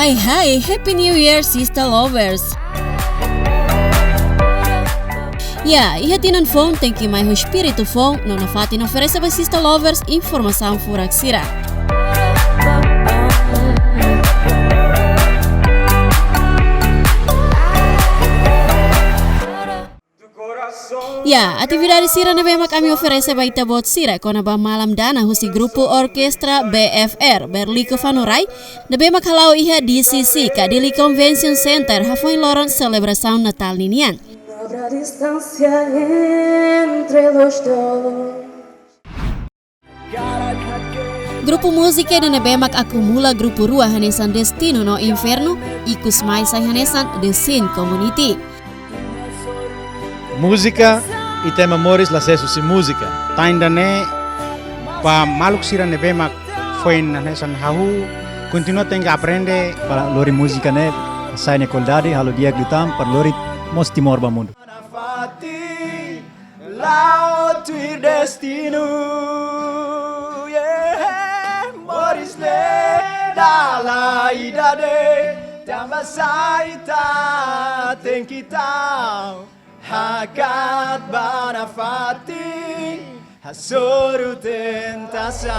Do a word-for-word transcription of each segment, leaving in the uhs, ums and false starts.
Hai hai, Happy New Year, Sista Lovers. Ya, iha tinan foun tenke mai ho espíritu foun, no nafatin oferese ba Sista Lovers informasaun furak sira. Ya, atividade sira ne'ebé mak ami oferese ba ita-boot sira kona-ba malam dana husi grupu orkestra B F R, Berliko Fanu Rai, ne'ebé mak hala'o iha D C C, ka Dili Convention Center, hafoin loron selebrasaun Natál ninian. Habrá distancia entre los dos. Grupu múzika ida ne'ebé mak akumula grupu rua hanesan Destinu no Infernu, ikus mai sai hanesan The Sin Community. Múzika i tema moris la ses husi múzika. Tan ida-ne'e ba maluk sira ne'ebé mak foin hanesan hahú, kontinua tenke aprende. Para lori múzika ne'e sai nia kualidade, halo di'ak liután, para lori mós Timor ba mundu. Nafatin la'o tuir destinu, yeah. Moris ne'e dala ida de'it, tanba sá ita tenke tau hakat ba nafatin, hasoru tentasaun.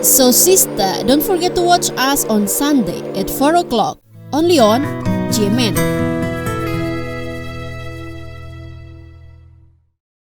So Sista, don't forget to watch us on Sunday at four o'clock, only on G M N.